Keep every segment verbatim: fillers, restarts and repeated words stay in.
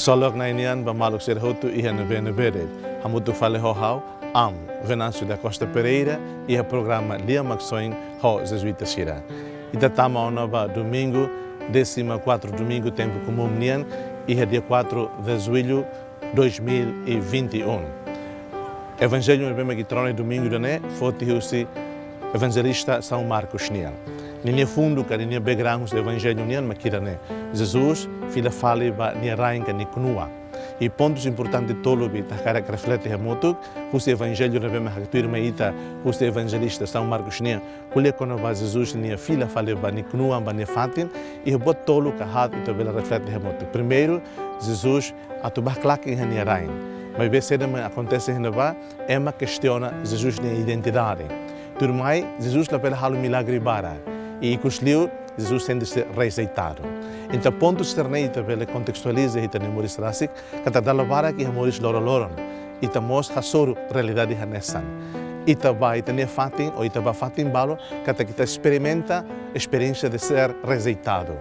Ksolok Na'i nian ba maluk sira hotu iha ne'ebé-ne'ebé de'it. Hamutuk fali ho ha'u, Amu Venâncio da Costa Pereira, iha programa Lia Maksoin ho Jesuita sira. Ita tama ona ba domingu, décimo quarto domingu tempu komún nian, iha dia quatro de julho dois mil e vinte e um. Evanjellu ne'ebé mak ita rona iha domingu ida-ne'e, foti husi Evanjelista São Marcos nian. Ninia fundu ka ninia background husi Evanjellu nian mak ida-ne'e. Jesus fila fali ba nia rain ka nia knua. I pontus importante tolu be ita hakarak reflete hamutuk, husi Evanjellu ne'ebé mak haktuir mai ita husi Evanjelista São Marcos nian, ko'alia kona-ba Jesus nia fila fali ba nia knua, ba nia fatin, iha buat tolu ka haat ita bele reflete hamutuk. Primeiru, Jesus atu bá klaken iha nia rain. Maibé saida mak akontese iha ne'ebá, ema kestiona Jesus nia identidade. Tuirmai, Jesus labele halo milagre barak. I ikusliu, Jesus sente-se rejeitadu. Entaun pontu sira-ne'e ita bele kontestualiza iha ita-nia moris rasik, katak dala barak iha moris loroloron ita mós hasoru realidade hanesan. Ita bá ita-nia fatin, ou ita bá fatin balu, katak ita esperimenta experiência de ser rejeitado.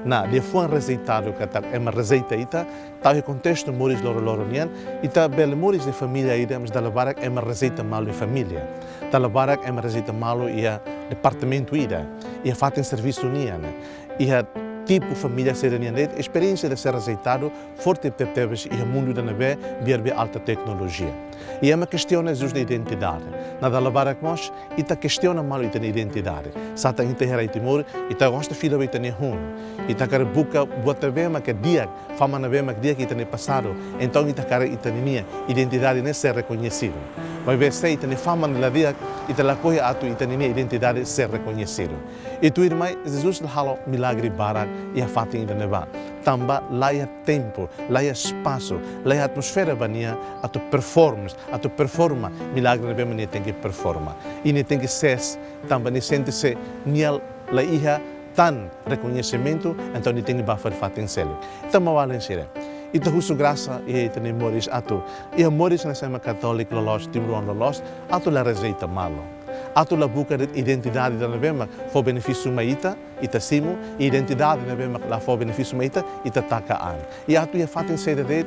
Ne'e, liafuan rejeitadu katak ema rejeita ita, tau iha kontestu moris loroloron nian, ita bele moris iha família ida, mas dala barak ema rejeita malu iha família. Dala barak ema rejeita malu iha departamentu ida, iha fatin servisu nian, iha tipu família sira-nian de'it, experiência de ser rejeitado forte tebetebes iha mundu ida ne'ebé biar be alta tecnologia. I ema kestiona Jesus nia identidade. Ne'e dala barak mós, ita kestiona malu ita-nia identidade. Sá tan ita iha rai Timor, ita gosta fila ba ita-nia hun. Ita hakarak buka buat ne'ebé mak di'ak, fama ne'ebé mak di'ak iha ita-nia pasadu. Entaun ita hakarak ita-nia identidade ne'e ser rekoñesidu. Maibé se ita-nia fama ne'e la di'ak, ita lakohi atu ita-nia identidade ser rekoñesidu. I tuirmai, Jesus la halo milagre barak iha fatin ida-ne'ebá. Tanba laiha tempu, laiha espasu, laiha atmosfera ba nia atu performance, atu performa milagre ne'ebé mak nia tenke performa. I nia tenke sees, tanba nia sente se nia laiha tan rekoñesimentu, entaun nia tenke bá fali fatin seluk. Entaun maun-alin sira, ita husu grasa iha ita-nia moris atu, iha moris hanesan ema katóliku loloos, timoroan loloos, atu la rejeita malu. Atu la buka de'it identidade ida ne'ebé mak fó benefísiu mai ita, ita simu, identidade ne'ebé mak la fó benefísiu mai ita, ita taka an. I atu iha fatin saida de'it,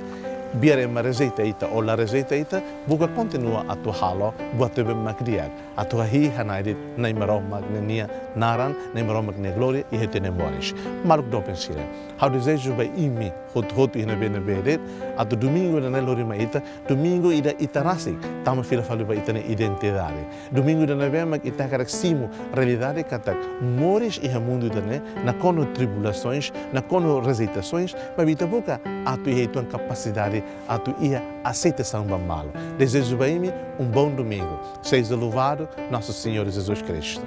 biar ema rejeita ita ou la rejeita ita, buka kontinua atu halo buat ne'ebé mak di'ak. Atu hahi'i hana'i de'it Na'i Maromak ninia naran, Na'i Maromak nia glória iha ita-nia moris. Maluk doben sira, ha'u dezeja ba imi hotu-hotu iha ne'ebé-ne'ebé de'it, atu domingu ida-ne'e lori mai ita, domingu ida ita rasik tama fila fali ba ita-nia identidade. Domingu ida ne'ebé mak ita hakarak simu realidade katak moris iha mundu ida-ne'e nakonu tribulações, nakonu rejeitações, maibé ita buka atu iha uitoan kapasidade atu iha aseitasaun ba malu. Dezeja ba imi um bom domingo. Seja louvado nosso Senhor Jesus Cristo.